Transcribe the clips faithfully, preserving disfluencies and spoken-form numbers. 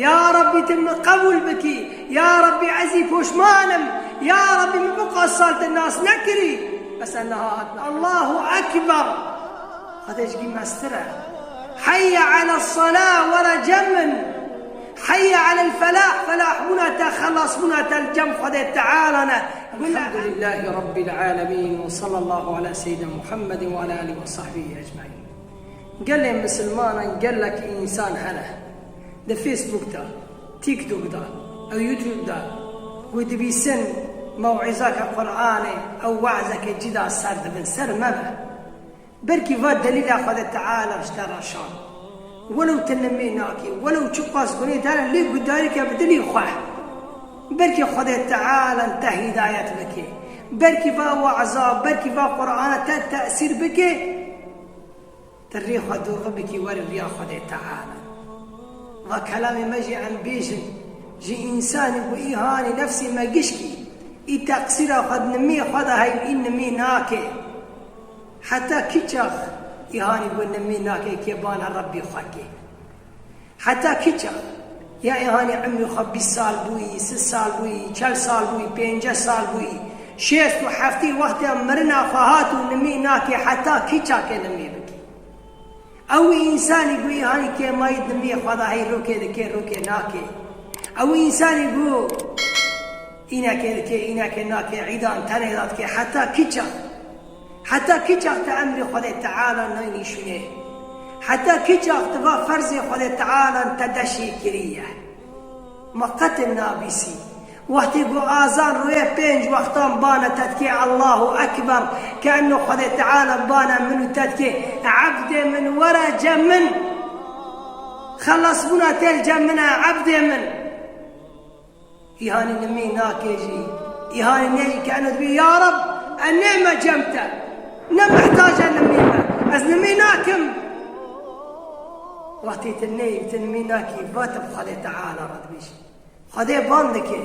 Ya Rabbî, tu min qebûl bikî. Ya Rabbî, ez î poşman im. Ya Rabbî, min bi qas sal te nas nekirî. Bes niha hatine. Allahu Ekber. Xwedê ji gî mestir e. Heyye ale's-selâ, were cem min. Heyye alel-felâh, felâh bûna te, xelas bûna te, li cem Xwedê Teala ne. Elhamdulillahî Rabbil âlemîn ve sallallahu ala seyyidina Muhammedin ve ala alihi ve sahbihi ecmaîn. Gelê misilmanan gelek însan hene. Di Facebook de, TikTok de, ew YouTube de, ku dibîsin mewîzeke Qur'anê, ew we'zeke cida ser dibin, ser mebe. Belkî va delîla Xwedê Teala ji te re şand. Welew tu nimê nakî, welew çiqas gunê te hene, lê gudarîke bi dilî xwe. Belkî Xwedê Teala te hîdayet bike. Belkî va we'za, belkî va Qur'ana te tesîr bike. Tu rê xwe dûr bikî, werî riya Xwedê Teala. Va kelamê me jî em bêjin, ji însanî ku î hanî nefsê me gişkî, î teqsîra xwe di nimê xwe de heye û î nimê nake. Heta kî çax î hanî ku nimê nake kê bana Rebbî xwe kê? Heta kî çax? Ya ê hanî emrê xwe bîst sal bûyî, sî sal bûyî, çel sal bûyî, pênceh sal bûyî, şêst û heftê wextê mirina xwe hat û nimê nake, heta kî çax kê nimê bikî? Ew însanî ku î hanî kêmayî nimê xwe de hey rokê dike, rokê nake. Ew însanî ku înekê dike, înekê nake, îdan tenê de dike, heta kî çax? Heta kî çax te emrê Xwedê Teala nayînî şûnê? Heta kî çax tu va ferzê Xwedê Teala te deşê kiriye? Ma qet nabîsî. Wextê ku azan rûye pênc wextan bane te dikê Allahu Ekber, ke enno Xwedê Teala bane min û te dikê, ebdê min were cem min. Xelasbûna te li cem min e, ebdê min. Îhanî nimî nake jî. Îhanî neyî ke eno dibî, ya Reb, e nême cem te. Ne mihtac e nimî me. Ez nimî nakim. Wextê tu neyî, tu nimî nakî, va tu bi Xwedê Teala re dibêjî. Xwedê ban dike.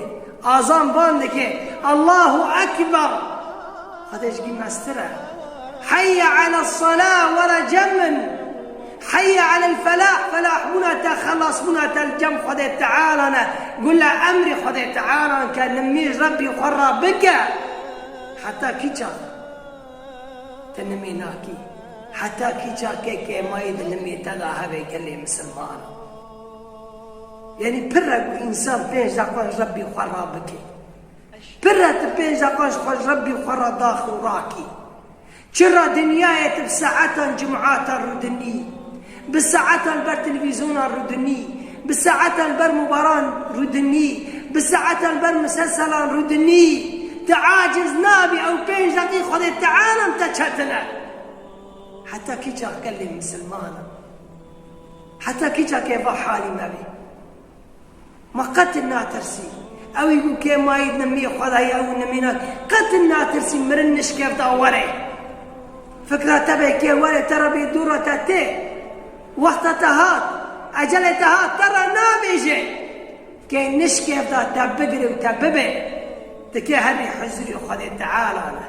Azan ban dike. Allahu Ekber. Xwedê ji gî mestir e. Heyye ale's-selâ, were cem min. Heyye alel-felâh, felahbûna te, xelasbûna te li cem Xwedê Teala ne. Gule emrê Xwedê Teala ke nimî Rebbî xwe re bike. Heta kî çax? Te nimî nakî. Heta kî çax kê kêmayî di nimê te de hebe gelê misilman? Yanî pir e ku însan pênc deqan Rebbî xwe re bike. Pir e tu pênc deqan ji xwe ji Rebbî xwe re dax û rakî. Çira dinyayê tu bi saetan cumata rûdinî, bi saetan li ber televîzyona rûdinî, bi saetan li ber mobaran rûdinî, bi saetan li ber muselselan rûdinî, tu aciz nabî, ew pênc deqî Xwedê Teala te çetin e. Heta kî çax gelê misilman e? Heta kî çax kê va halî me bê? Ma qet natirsî? Ewî ku kêmayî nimî xwe de ye, ew nimî ne, qet natirsî mirin nişkevda were? Fikra te be kê were te re bê dû re te tê. Wexta te hat, ecelê te hat, te re nabêje. Kê nişkevda te bigire û te bibe, dike herî huzurê Xwedê Teala ne.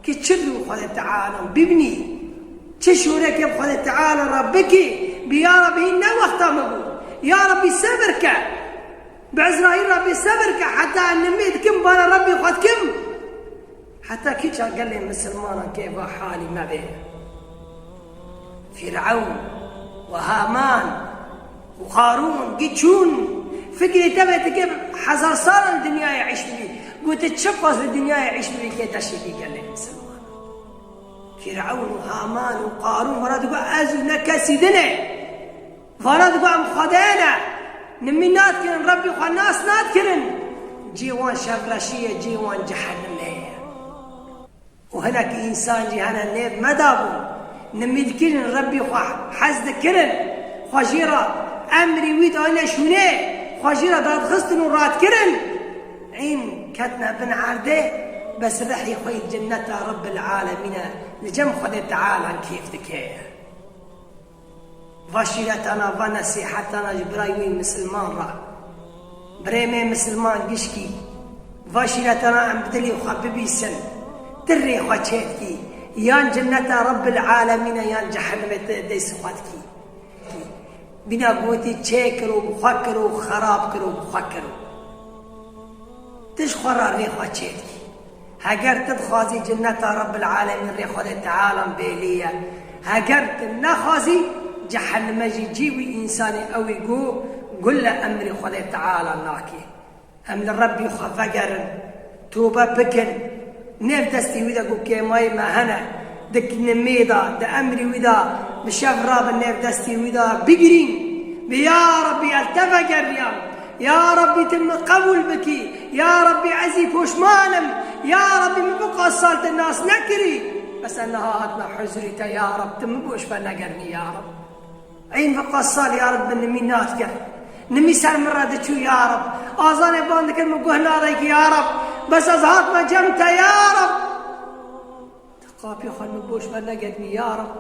Ki çi rû Xwedê Teala bibnî? Çi şûrekê bi Xwedê Teala re bikî? Bi ya Rabbî ne wexta min bû. Ya Rabbî sebir ke. Bi Ezraîl Rabbî sebir ke heta nimê dikim bana Rabbî xwe dikim. Heta kîça gelê misilmanan kê va halî me bê? Fîrewn û Haman û Qarûn gî çûn. Fikrê te be tu kê hezar salan dinyayê îş bibî. Gote çi qas li dinyayê îş bibî kê deşê bî gelê misilman. Fîrewn û Haman û Qarûn vana digot ez û ne kesî din e. Vana digot em xwedê ne. Nimî nadikirin, Rebbî xwe nas nadikirin. Cê wan şevreşî ye, cê wan cehenimê ye. Û hinek însan jî hene nêv me dabûn. Nimî dikirin, Rebbî xwe hez dikirin. Xwe jê re emrî wî dayine şûnê. Xwe jê re dadixistin û radikirin. În ketine bin erdê, bes rihî xwe yê cenneta Rebbil Alemîne li cem Xwedê Teala kêf dike. Va şîretana, va nesîhetana ji birayê wî misilman re. Birê me misilman gişkî, va şîretana em bi dilê xwe bibîsin. Tu rê xwe çêdikî, yan cenneta Rebbil Alemîn e, yan cehennemê tu dest xwe dikî. Bîna gotî çêkir û bi xwe kir û xerab kir û bi xwe kir. Tu ji xwe re rê xwe çêdikî. Heger tu dixwazî cinneta Rebbil Alemîn rê Xwedê Teala bêlî ye. Heger tu nexwazî, cehennime jî cî wî însanê ewî ku gule emrî Xwedê Teala nake. Em li Rebbî xwe vegerin, tobe bikin. Nêv destî wî de ku kêmayî me hene, di nimê de, di emrî wî de, bi şev rabin nêv destî wî de bigirîn. Bi ya Rebbî ez te vegeriyam. Ya Rebbî tu min qebûl bikî. Ya Rebbî ez î poşman im. Ya Rebbî min bi qas sal te nas nekirî. Bes ez niha hatime huzurî te ya Reb, tu min boş ve negerinî ya Reb. Ey min qas sal ya Reb bi nimî nadiker. Nimî ser min re diçû ya Reb. Azanê ban dikir min guh nadayî ya Reb. Bes ez hatime cem te ya Reb. Qapî xwe min boş ve negetinî ya Reb.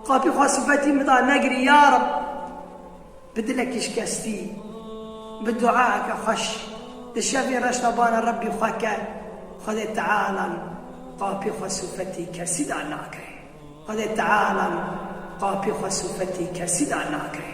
Qapî xwe sifetî min da negirî ya Reb. Bi dilekî şikestî, bi duayeke xweş, di şevê reşta bana Rebbî xwe ke, Xwedê Teala qapî xwe sifetî kesî da nake. Xwedê Teala qapî xwe sifetî kesî da nake.